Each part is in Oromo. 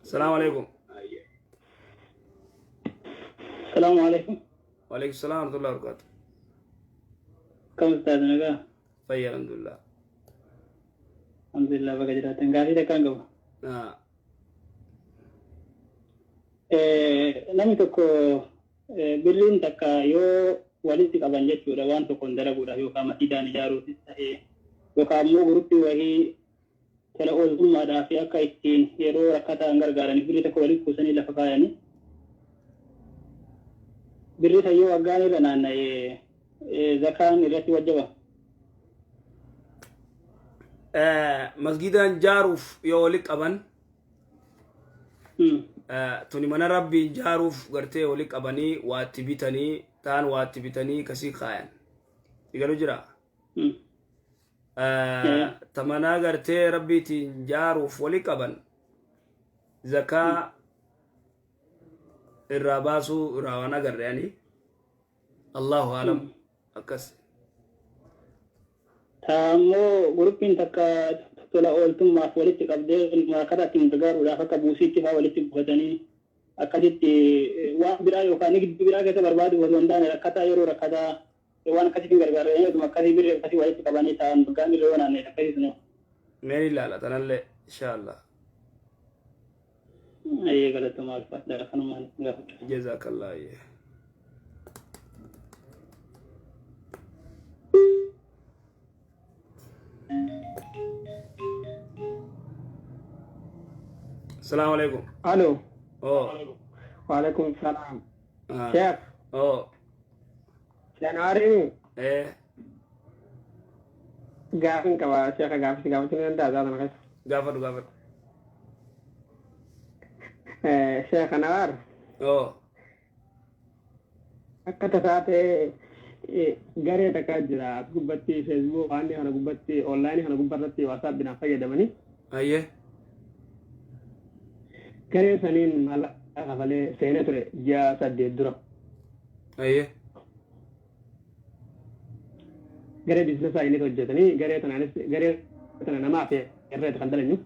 Salaamu alaikum. Salaamu alaikum. Waalaikum salaam warahmatullahi wabarakatuh. Akkam ustaaz, nagaa? Fayya, alhamdulillah. Alhamdulillah, baga jiraatan. Gaafii takkaan qaba. Namni tokko birriin takka yoo walitti qaban jechuudha, waan tokkoon dalaguudhaaf yookaan masiidaan ijaaruufis ta'ee yookaan immoo guruppii wahii tola ooltummaadhaaf akka ittiin yeroo rakkataan gargaaraniif birrii tokko walitti kuusanii lafa kaayanii, birrii san yoo waggaan irra naanna'e zakaan irratti wajjaba. Masgidaan jaaruuf yoo walitti qaban, tuni mana rabbiin jaaruuf gartee walitti qabanii waatti bitanii taan waatti bitanii kasii kaayan igalu jira. Ta manaa gartee rabbiitiin jaaruuf walitti qaban zakaa irraa baasuu irraa waan agarre ani allahu alam akkas. Ammoo guruppiin takka tola ooltummaaf walitti qabdee rakkataa ittiin gargaaruudhaaf akka buusiitti fa'aa walitti buufatanii akkasitti waan biraa yookaan nigdi biraa keessa barbaadu osoo hin taane, rakkataa yeroo rakkataa waan akkasitti gargaaranii otuma akkasii birrii akkasii walitti qabanii ta'an waggaan irra yoo naanna'e akkasii sun. Mee ilaala tanallee, insha Allah. Ayyee, galatoomaa, ulfaadha, kanumaan gaafachuu. Jazakallah, ayyee. Assalamu alaikum. Alo. Oh. Waalaikum salam. Sheekh. Oh. January. Eh. Gaafin qaba sheekha, gaafisi gaafachuu ni danda'a zaatan keessa? Gaafadhu, gaafadhu. Sheekha Nawaar. Oh. Akka tasaa ta'ee garee takka jira as gubbatti, Facebook waan kana gubbatti, online kana gubbarratti WhatsApp fayyadamanii. Ayyee. Garee saniin maallaqa kafalee seenee ture ji'a 8 dura. Ayyee. Garee businessaa inni hojjetanii, garee tanaanis garee tana namaaf irratti kan dalanyu.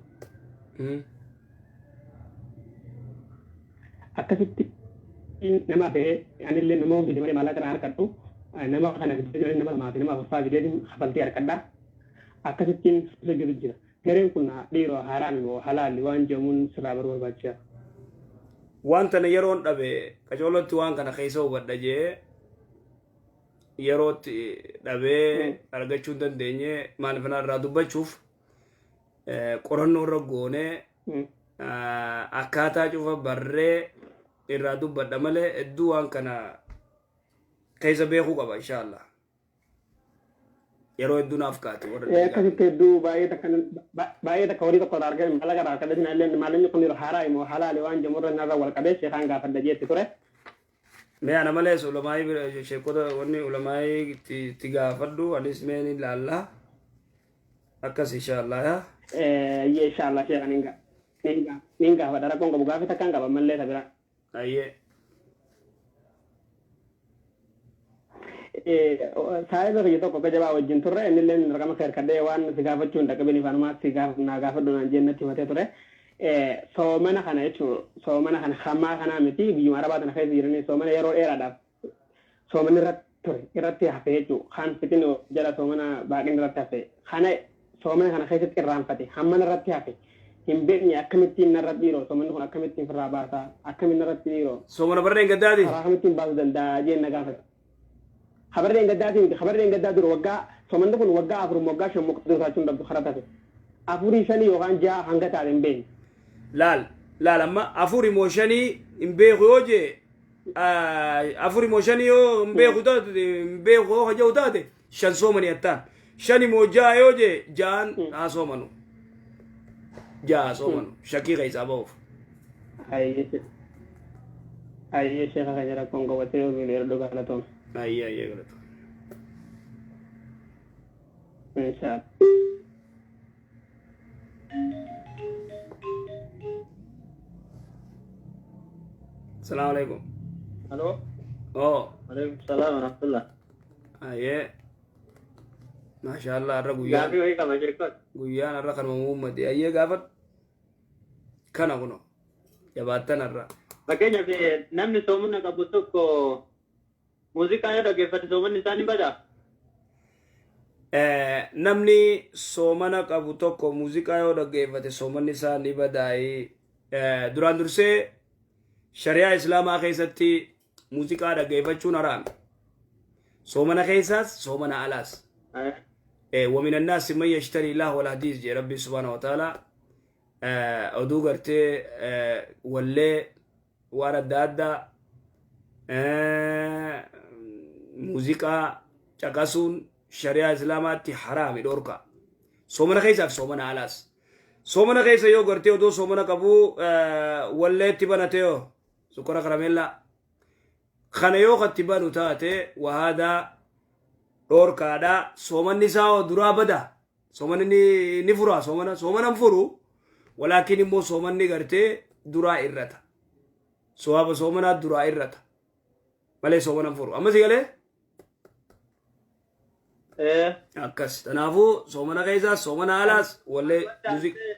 Akkasitti nama fe'ee anillee nama fide malee maallaqa irraa harkadhu, nama kana fidee, nama lamaa fi nama afurfaa fideetiin kafaltii harkadha. Akkasittiin hojjetu jira. Gareen kun dhiiroo haraami moo halaali waan jedhamuun sirraa baruu barbaachisa. Waan tana yeroon dhabe, qacoolotti waan kana keessa hubadha jee yerootti dhabee argachuu hin dandeenye. Maaliif irraa dubbachuuf qorannoo irra goonee akkaataa cufa barree irraa dubbadha malee hedduu waan kana keessa beekuu qaba, insha Allah. Yeroo hedduu naaf kaate warra. Akkasitti hedduu baay'ee takka, baay'ee takka horii tokko irraa argame, maallaqa irraa argadhe illee, maallaqni kun haraami moo halaali waan jedhamu irra narra wal qabee sheekaan gaafadha jeetti ture. Mee ana malees ulamaayii sheekota wanni ulamaayii itti gaafadhu, anis mee ni ilaalla. Akkas, insha Allah yaa. Iyyee, insha Allah sheeka nin gaafadha, rakkoon qabu. Gaafii takkaan qaba ammallee ta biraa. Ayyee. Saahiba kiyya tokko akka jabaa wajjin turre, innillee raqama kee harkadhee waan si gaafachuu hin dhaqqabiniif anumaa si naa gaafadhu naan jeen natti himatee ture. Soomana kana jechuun soomana kana hamaa kanaa miti, biyyuma arabaa tana keessa jiranii soomana yeroo dheeraadhaaf soomanni irratti ture irratti hafe jechuun kan fixin jala soomana baaqin irratti hafe kana soomana kana keessatti irraanfate, hammana irratti hafe hin beekne, akkamittiin narra dhiiroo soomanni kun akkamittiin ofirraa baasaa, akkamiin narratti dhiiroo? Soomana barreen gaddaati. Karaa kamittiin baasuu danda'a jeen na gaafate. Habarreen gaddaatii miti, habarreen gaddaa dura waggaa soomanni kun waggaa 4, waggaa 5 muka dura taachuun dhabdu karaa tafe. Afurii, shanii yookaan ja'a hanga taate hin beekne. Laal laal, amma afuri moo shanii hin beeku yoo jee, afuri moo shanii yoo hin beeku taate, hin beeku yoo haja'u taate, shan soomanii attaan. Shani moo ja'a yoo jee, ja'aan haa soomanu. Ja'a haa soomanu shakkii keessaa ba'uuf. Ayyee sheeka kan rakkoon qabatee yoo beeku galatoom. Ayyee ayyee, galata. Inshallah. Salaamu alaikum. Halo. Oh. Alaikum salam warahmatullah. Ayyee. Maasha Allah, har'a guyyaan Gaafii wayii qaba sheekot. Guyyaan har'a kanuma muummate. Ayyee, gaafadhu. Kana kuno. Jabaattan har'a. Fakkeenyaaf namni soomana qabu tokko muuziqaa yoo dhaggeeffate soomanni isaa ni badaa? Namni soomana qabu tokko muuziqaa yoo dhaggeeffate soomanni isaa ni badaa'ee. Duraan dursee shari'aa islaamaa keessatti muuziqaa dhaggeeffachuun haraami. Soomana keessaas soomana alaas. ومن الناس من يشتري لهو الحديث jee Rabbi سبحانه وتعالى oduu gartee wallee waan adda addaa muuziqaa caqasuun shari'aa islaamaatti haraami, dhorka. Soomana keessaaf soomana alaas. Soomana keessa yoo gartee odoo soomana qabuu walleetti banate yoo sukkara karameellaa kana yoo katti banu taate wahaadaa dhorkaadha. Soomanni isaa hoo duraa bada? Soomanni ni fura? Soomana hin furu, walaakin immoo soomanni gartee duraa irrata, sowaaba soomanaa duraa irrata malee soomana hin furu. Amma si galee? Ee. Akkas. Kanaafuu soomana keessaas soomana alaas wallee muuziqaa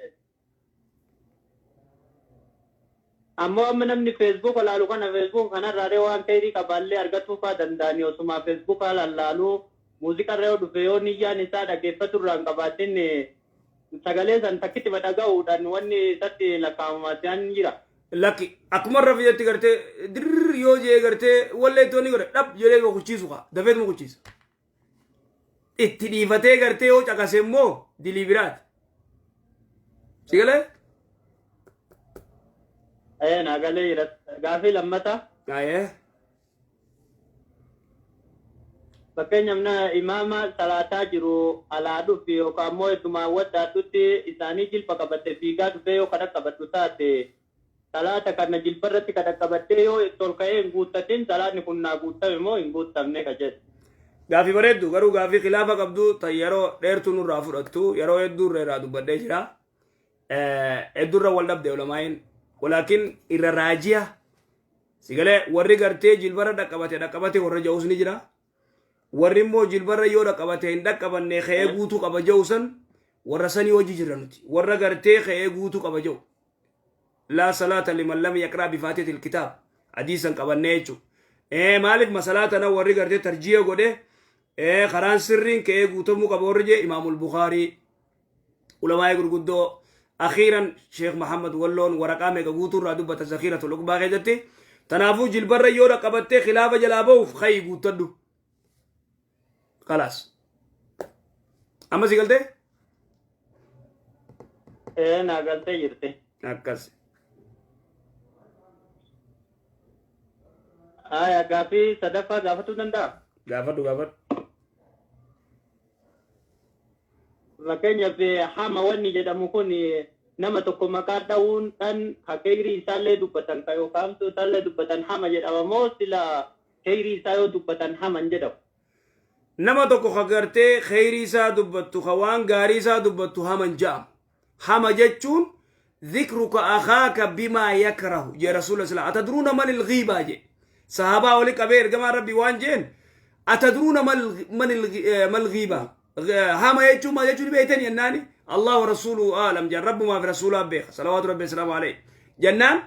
Ammoo amma namni Facebook laalu kana Facebook kanarraa waan kayrii qabaallee argachuu faa danda'ani osuma Facebook lallaaluu muuziqarra yoo dhufe yoo niyyaan isaa dhaggeeffatu irraa hin qabaatin sagalee san takkitti dhaga'uudhaan wanni isatti lakkaa'amaa si'an jira. Lakki, akkuma irra fidetti gartee dirr yoo jee gartee wallee itti wanni godhe dhab jedhee kuchiisu kaa dafeetuma kuchiisa. Itti dhiifatee gartee yoo caqase immoo dilii biraati. Si galee? Ee, naa galee jira. Gaafii lammataa. Ayee. Fakkeenyaaf na imaama salaataa jiru alaa dhufi yookaan immoo heddumaan waddaadhutti isaanii jilba qabatte fiigaa dhufee yoo kadha qabadhu taate salaata kana jilba irratti kadha qabattee yoo ol ka'ee hin guuttatin salaatni kun naa guuttame moo hin guuttamne ka jedhu. Gaafii bareeddu, garuu gaafii khilaafa qabdu tan yeroo dheertuu nurraa fudhattu. Yeroo hedduu irra irraa dubbadhee jira. Hedduu irra wal dhabde ulamaa'iin. Walaakin irra raajiya si galee warri gartee jilbarra dhaqqabate dhaqqabate warra ja'us ni jira. Warri immoo jilbarra yoo dhaqqabate hin dhaqqabanne ka'ee guutuu qaba ja'u san warra sanii hojii jirra nuti. Warra gartee ka'ee guutuu qaba ja'u. لا صلاة لمن لم يقرأ بفاتحة الكتاب hadiisan qabannee jechuudha. Maaliif masalaa tana warri gartee tarjiya godhe karaan sirriin ka'ee guutamuu qaba warri jee Imaamul Bukaarii, ulamaa'ee gurguddoo, akhiiran Sheekh Muhammad Walloon waraqaa meeqa guutuu irraa dubbata Zakhiiratul Uqbaa keessatti. Tanaafuu jilbarra yoo dhaqqabattee khilaafa jalaa ba'uuf ka'i guuttadhu. خلاص. Amma si galtee? Ee, naa galtee jirti. Akkas. Aya, gaafii sadaffaa gaafatuu danda'a? Gaafadhu, gaafadhu. Fakkeenyaaf hama wanni jedhamu kun nama tokko maqaa dha'uun dhan ka keyrii isaallee dubbatan ka yookaan hamtuu isaallee dubbatan hama jedhama moo sila keyrii isaa yoo dubbatan hama hin jedhamu? Nama tokko ka gartee kheyrii isaa dubbattu, ka waan gaarii isaa dubbattu haman ja'amu. Hama jechuun ذكرك أخاك بما يكره jee Rasuula sila. أتدرون من الغيبة jee. Sahabaa wali qabee ergamaan Rabbii waan jeen: أتدرون ما الغيبة? Hama jechuun maal jechuun beeytani jennaani الله ورسوله أعلم jeen. Rabbumaa fi rasuulaa beeka صلوات ربي وسلامه عليه jennaan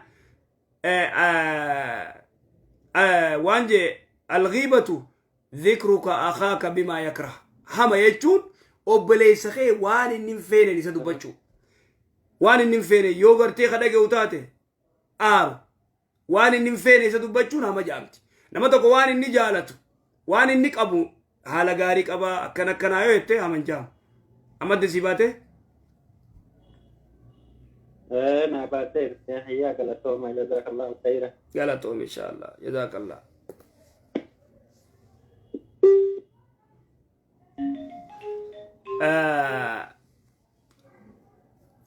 waan jee: الغيبة ذكرك أخاك بما يكره. Hama jechuun obboleessa kee waan inni hin feenen isa dubbachuu, waan inni hin feene yoo gartee ka dhaga'u taate aaru, waan inni hin feene isa dubbachuun hama jaamti. Nama tokko waan inni jaalatu, waan inni qabu, haala gaarii qabaa akkana akkanaa yoo jette hama hin jaamu. Amma adda sii baate? Ee, naa baatee jirti. Hayyaa, galatooma, جزاك الله خيرا. Galatoom, إن شاء الله, جزاك الله.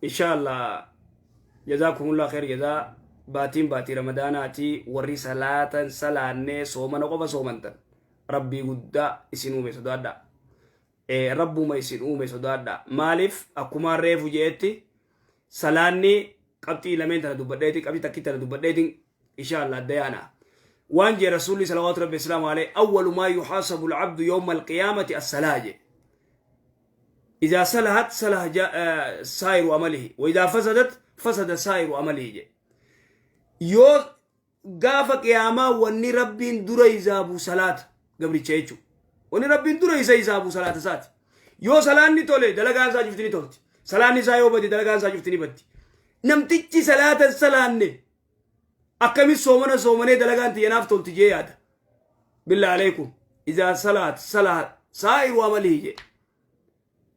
إن شاء الله, جزاكم الله خير جزاء. Baatiin baatii ramadaanaati. Warri salaatan salaannee soomana qofa soomantan Rabbii guddaa isin uume sodaadha. Rabbuma isin uume sodaadha. Maaliif akkumaan reefu jeetti salaanni qabxii lameen tana dubbadheeti, qabxii takki tana dubbadheetiin إن شاء الله adda. Waan jee Rasuulli صلوات ربي وسلامه عليه: أول ما يحاسب العبد يوم القيامة الصلاة jee. إذا صلحت صلح سائر عمله وإذا فسدت فسد سائر عمله jee. Yoo gaafa qiyaamaa wanni Rabbiin dura hisaabu salaata gabricha jechuudha. Wanni Rabbiin dura isa hisaabu salaata isaati. Yoo salaanni tole, dalagaan isaa cufti ni tolti. Salaanni isaa yoo bade, dalagaan isaa cufti ni baddi. Namtichi salaata hin salaanne akkamis soomana soomanee dalagaan tiyyanaaf tolti jee yaada? Billaa aleekum, idaa salaat salaat saa'iru amalii jee.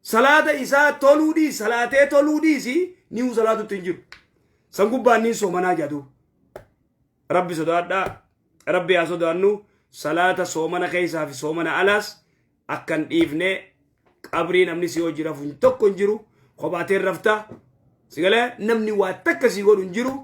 Salaata isaa toluu dhiisi, salaatee toluu dhiisi, ni'uu salaatutti hin jiru. San gubbaan niin soomanaa jedhu. Rabbi sodaadhaa, Rabbi haa sodaannu. Salaata soomana keessaa fi soomana alaas akkan dhiifne. Qabrii namni si hojii rafu tokko hin jiru, kophaateen rafta. Sigalee namni waa takka si godhu hin jiru.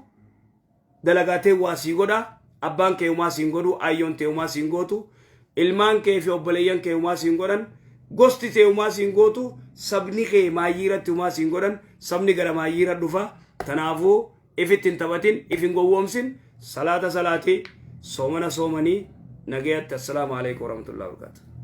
Dalagaatee waa sii godha. Abbaan kee humaa siin godhu, ayyoon tee humaa siin gootu, ilmaan kee fi obboleeyyan kee humaa siin godhan, gosti tee humaa siin gootu, sabni kee maayyiiratti humaa siin godhan, sabni gara maayyiira dhufa. Tanaafuu ifitti hin taphatin, if hin gowwoomsin. Salaata salaatii, soomana soomanii. Nagayatti, assalaamu alaikum warahmatullahi wabarakatuh.